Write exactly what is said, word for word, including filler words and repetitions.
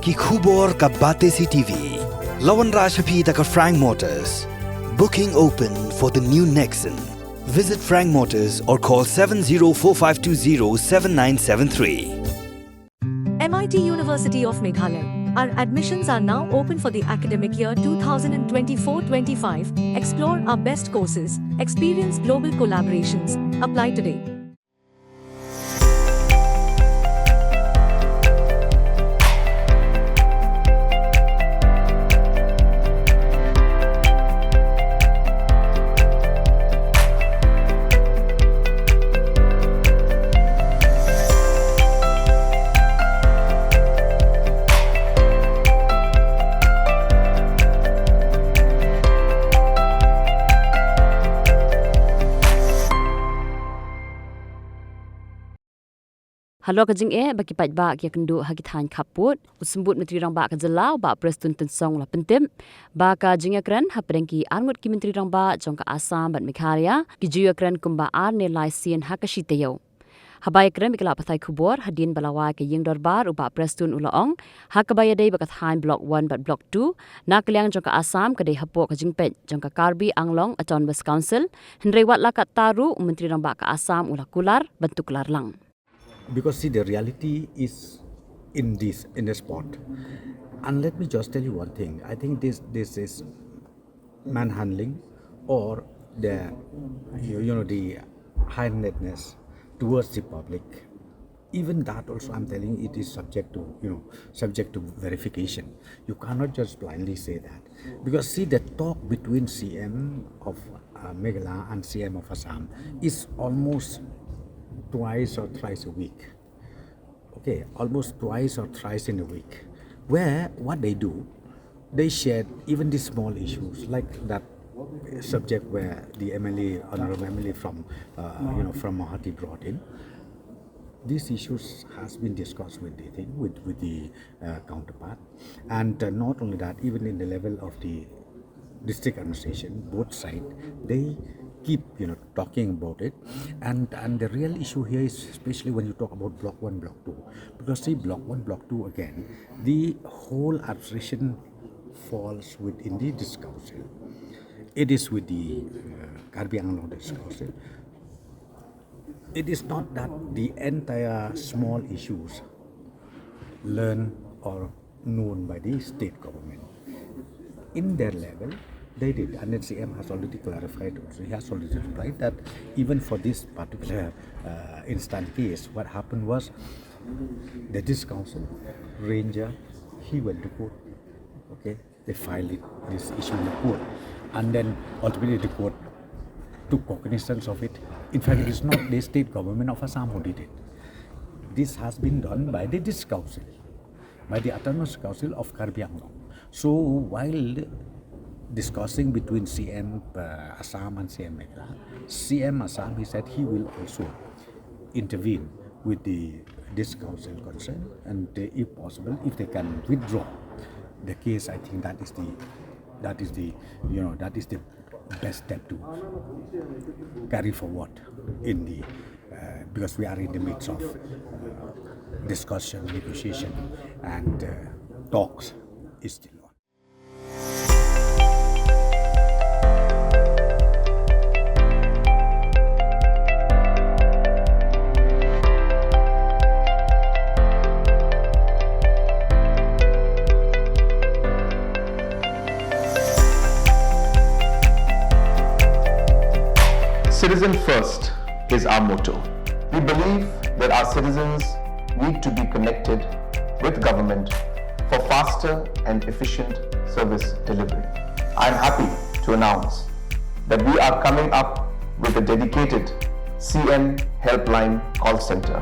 Ki khubor ka Batesi TV. La wanrah sha phi da ka Frank Motors. Booking open for the new Nexon. Visit Frank Motors or call seven zero four five two zero seven nine seven three. M I T University of Meghalaya. Our admissions are now open for the academic year twenty twenty-four twenty-five. Explore our best courses, experience global collaborations. Apply today. Halor ka jingeh ba ki paidbah ki ïakynduh ha ki thaiñ khappud, u Symbud Myntri Rangbah ka jylla, u Bah Prestone Tynsong, u la pyntip ba ka jingïakren hapdeng ki arngut ki Myntri Rangbah jong ka Assam bad Meghalaya, ki ju ïakren kumba ar ne lai sien ha ka shi taïew. Haba ïakren bad ki lad pathai khubor hadien ba la wai ka ïing dorbar, u Bah Prestone u la ong, ha kaba ïadei bad ka thaiñ Block One bad Block Two, na ka liang jong ka Assam ka dei hapoh ka jingpeit jong ka Karbi Anglong Autonomous Council, hynrei wat la katta ruh u Myntri Rangbah ka Assam u la kular ban tuklar lang. Because see, the reality is in this, in the spot. And let me just tell you one thing. I think this, this is manhandling or the, you, you know, the high-handedness towards the public. Even that also, I'm telling you, it is subject to, you know, subject to verification. You cannot just blindly say that. Because see, the talk between C M of, uh, Meghalaya and C M of Assam is almost twice or thrice a week. Okay, almost twice or thrice in a week. Where what they do, they shared even these small issues like that subject where the M L A, honorable M L A from, uh, you know, from Mawhati brought in. These issues has been discussed with the thing, with, with the, uh, counterpart. And, uh, not only that, even in the level of the district administration, both side, they keep, you know, talking about it. And, and the real issue here is especially when you talk about Block One, Block Two. Because see, Block One, Block Two, again, the whole administration falls within the district council. It is with the, uh, Karbi Anglong District Council. It is not that the entire small issues learned or known by the state government. In their level, they did. And then C M has already clarified also. He has already replied that even for this particular, uh, instant case, what happened was the district council ranger, he went to court. Okay, they filed it, this issue in the court. And then ultimately the court took cognizance of it. In fact, it is not the state government of Assam who did it. This has been done by the district council, by the Autonomous Council of Karbi Anglong. So while discussing between C M, uh, Assam and C M Meghalaya, C M Assam, he said he will also intervene with the district council concerned, and, uh, if possible, if they can withdraw the case, I think that is the, that is the, you know, that is the best step to carry forward in the, uh, because we are in the midst of, uh, discussion, negotiation, and, uh, talks is still on. Citizen first is our motto. We believe that our citizens need to be connected with government for faster and efficient service delivery. I am happy to announce that we are coming up with a dedicated C M Helpline call center.